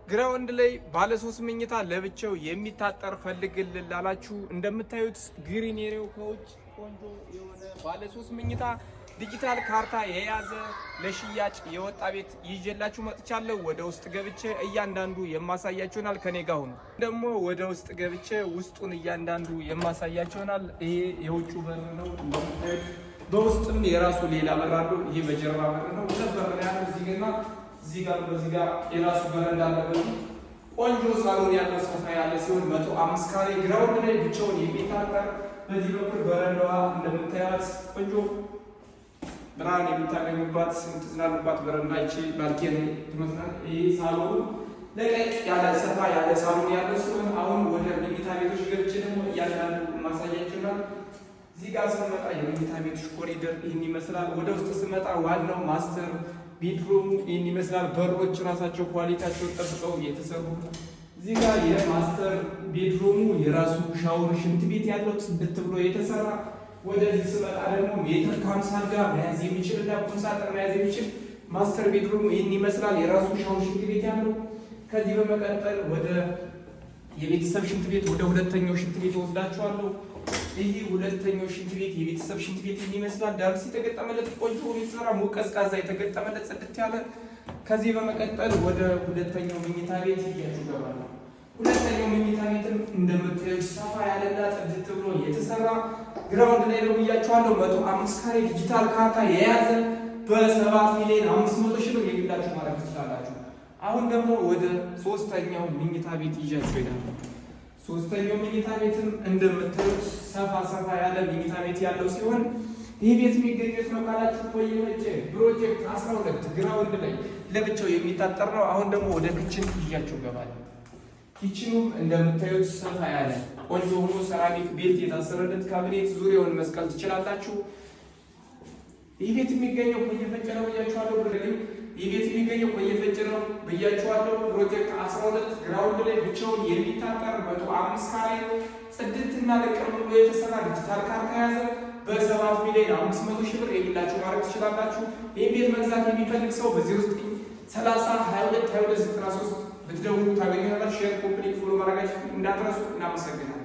Ground ላይ ባለ ሶስት መኝታ ለብቻው የሚታጠር ፈልግልን ላላችሁ፣ እንደምታዩት green area ው ከውጭ ቆንጆ የሆነ ባለ ሶስት መኝታ ዲጂታል ካርታ የያዘ ለሽያጭ የወጣ ቤት ይዤላችሁ መጥቻለሁ። ወደ ውስጥ ገብቼ እያንዳንዱ የማሳያችሁ ይሆናል። ከኔ ጋር ሁኑ። ደግሞ ወደ ውስጥ ገብቼ ውስጡን እያንዳንዱ የማሳያችሁ ይሆናል። ይሄ የውጩ በር ነው እንደምታዩት። በውስጥም የራሱ ሌላ በር አለው። ይሄ በጀርባ በር ነው። ሁለት በር ነው ያለው እዚህ ጋር፣ እዚህ ጋር፣ በዚህ ጋር የራሱ በረንዳ አለበት። ቆንጆ ሳሎን ያለው ሰፋ ያለ ሲሆን 105 ካሬ ground ላይ ብቻውን የሚታጠር፣ በዚህ በኩል በረንዳዋ እንደምታያት ቆንጆ ብርሃን የምታገኙባት፣ የምትዝናኑባት በረንዳ ይቺ balcony ትመስላል። ይህ ሳሎኑ ለቀቅ ያለ ሰፋ ያለ ሳሎን ያለው ሲሆን አሁን ወደ መኝታ ቤቶች ገብቼ ደግሞ እያንዳንዱ ማሳያችሁናል። እዚህ ጋር ስንመጣ የመኝታ ቤቶች ኮሪደር ይህን ይመስላል። ወደ ውስጥ ስመጣ ዋናው master bedroom ኡ ይህን ይመስላል። በሮች ራሳቸው quality ያቸውን ጠብቀው የተሰሩ፣ እዚህ ጋር የ master bedroom ኡ የራሱ ሻወር፣ ሽንት ቤት ያለው ጽድት ብሎ የተሰራ። ወደዚህ ስመጣ ደግሞ ሜትር ከ50 አልጋ መያዝ የሚችል እና ቁም ሳጥን መያዝ የሚችል master bedroom ኡ ይህን ይመስላል። የራሱ ሻወር፣ ሽንት ቤት ያለው። ከዚህ በመቀጠል ወደ የቤተሰብ ሽንት ቤት፣ ወደ ሁለተኛው ሽንት ቤት ወስዳችኋለሁ። ይህ ሁለተኛው ሽንት ቤት የቤተሰብ ሽንት ቤት ይህን ይመስላል። ዳርስ የተገጠመለት፣ ቆንጆ ሆኖ የተሰራ፣ ሙቅ ቀዝቃዛ የተገጠመለት፣ ጽድት ያለ። ከዚህ በመቀጠል ወደ ሁለተኛው መኝታ ቤት ይዣችሁ እገባለሁ። ሁለተኛው መኝታ ቤትም እንደምታዩት ሰፋ ያለና ጽድት ብሎ የተሰራ ground ላይ ነው ብያችኋለሁ። 105 ካሬ ዲጂታል ካርታ የያዘ በ7,500,000 ብር የግላችሁ ማድረግ ትችላላችሁ። አሁን ደግሞ ወደ ሶስተኛው መኝታ ቤት ይዣችሁ እሄዳለሁ። ሶስተኛው መኝታ ቤትም እንደምታዩት ሰፋ ሰፋ ያለ መኝታ ቤት ያለው ሲሆን ይህ ቤት የሚገኘው የት ነው ካላችሁ ኮዬ ፈጬ ፕሮጀክት 12 ground ላይ ለብቻው የሚታጠር ነው። አሁን ደግሞ ወደ kitchen ይዣችሁ እገባለሁ። Kitchen ኑም እንደምታዩት ሰፋ ያለ ቆንጆ ሆኖ ceramic belt የታሰረለት ካቢኔት ዙሪያውን መስቀል ትችላላችሁ። ይህ ቤት የሚገኘው ኮዬ ፈጬ ነው ብያችኋለሁ። ብርልኝ ይህ ቤት የሚገኘው ኮዬ ፈጬ ነው ብያችኋለሁ። ፕሮጀክት 12 ground ላይ ብቻውን የሚታጠር 105 ካሬ ጽድትና ልቅም ብሎ የተሰራ ዲጂታል ካርታ የያዘ በ7,500,000 ብር የግላችሁ ማድረግ ትችላላችሁ። ይህ ቤት መግዛት የሚፈልግ ሰው በ0930 22 22 93 ብትደውሉ ታገኙናላችሁ። Share፣ copy link፣ follow ማድረጋችሁ እንዳትረሱ። እናመሰግናለን።